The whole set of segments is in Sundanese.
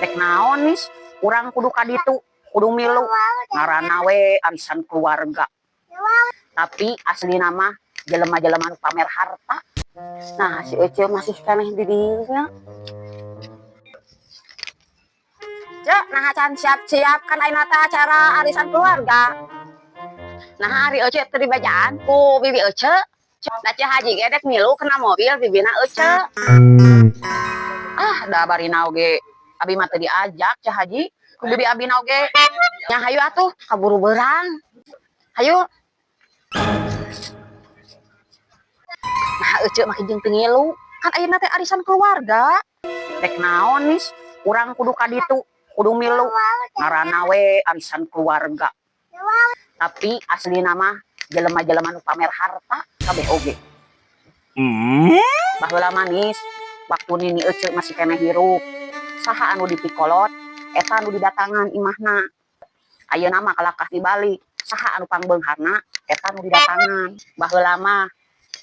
Rek naon, Nis, urang kudu ka ditu, kudu milu, ngaranna we arisan keluarga. Tapi aslina mah jelema-jelema nu pamer harta. Nah, si Ece masih keneh di dinya. Cek, nah can siap-siap kan ayeuna teh acara arisan keluarga. Nah, ari Ece teu dibejaan ku bibi Ece. Da Ceu Haji ge dek milu kena mobil bibina Ece. Ah, da barina oge abi mah teu diajak Ceu Haji ku bibi abina oge. Nya hayu atuh, kaburu beurang. Hayu. Nah, Ece mah jeung teu ngilu. Kan ayeuna teh arisan keluarga. Rek naon, Nis, urang kudu ka ditu, kudu milu, ngaranna we arisan keluarga. Tapi aslina mah jelema-jelema nu pamer harta kabeh oge. Baheula manis, waktu nini Ece masih keneh hirup, saha anu dipikolot, eta anu didatangan imahna. Ayeuna mah kalakah dibalik, saha anu pangbeungharna, eta anu didatangan. Baheula mah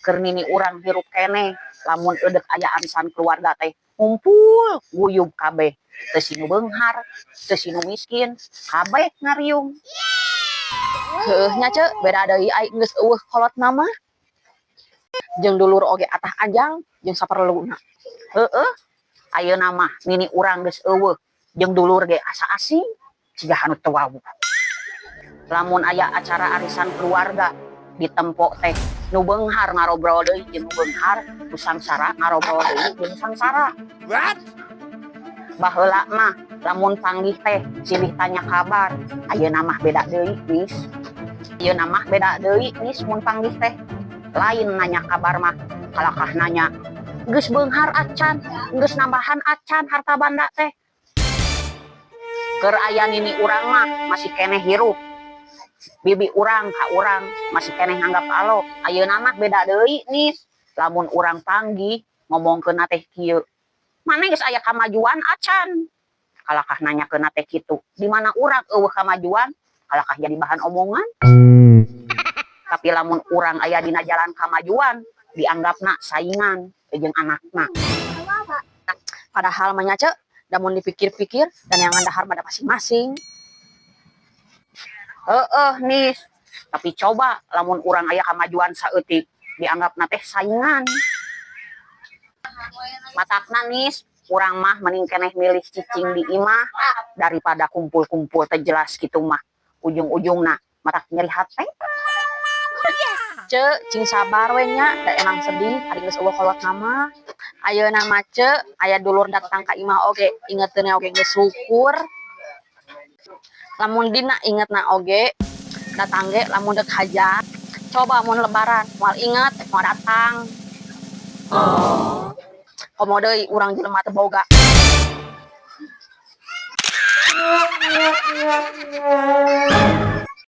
keur nini urang hirup keneh, lamun eudek aya arisan keluarga teh ngumpul guyub kabeh. Teu si nu beunghar, teu si nu miskin, kabeh ngariung. Heuh nya, Ceu, beda deui ai geus euweuh kolotna mah. Jeung dulur oge atah anjang jeung saperluna. Heeh, ayeuna mah nini urang geus euweuh, jeung dulur ge asa asing, siga anu teu wawuh. Lamun aya acara arisan keluarga, ditempo teh nu beunghar ngarobrol deui jeung nu beunghar, nu sangsara ngarobrol deui jeung nu sangsara. What? Baheula mah lamun panggih teh silih tanya kabar, ayeuna mah beda deui, Nis. Ayeuna mah beda deui, Nis, mun panggih teh. Lain nanya kabar mah, kalakah nanya, geus beunghar acan, geus nambahan acan harta banda teh. Keur aya nini urang mah masih keneh hirup. Bibi urang ka urang masih keneh nganggap alo. Ayeuna mah beda deui, Nis. Lamun urang panggih ngomongkeunna teh kieu. Maneh geus aya kamajuan acan? Kalakah nanyakeunna teh kitu. Di mana urang euweuh kamajuan, kalakah jadi bahan omongan. Tapi lamun urang aya dina jalan kamajuan, dianggapna saingan jeung anakna. Padahal mah nya, Ceu, da mun dipikir-pikir dan yang dahar pada masing-masing. Heeh, Nis. Tapi coba lamun urang aya kamajuan saeutik, dianggapna teh saingan. Matakna, Nis, urang mah mending keneh milih cicing di imah daripada kumpul-kumpul teu jelas kitu mah. Ujung-ujungna matak nyeri hate. Ceu, cing sabar we nya, da emang sedih ari geus euweuh kolotna mah. Ayeuna mah, Ceu, aya dulur datang ka imah oge ingeteun oge geus syukur. Lamun dina ingetna oge datang ge lamun dek hajat. Coba mun lebaran moal inget moal datang. Komo deui urang jelema teu boga.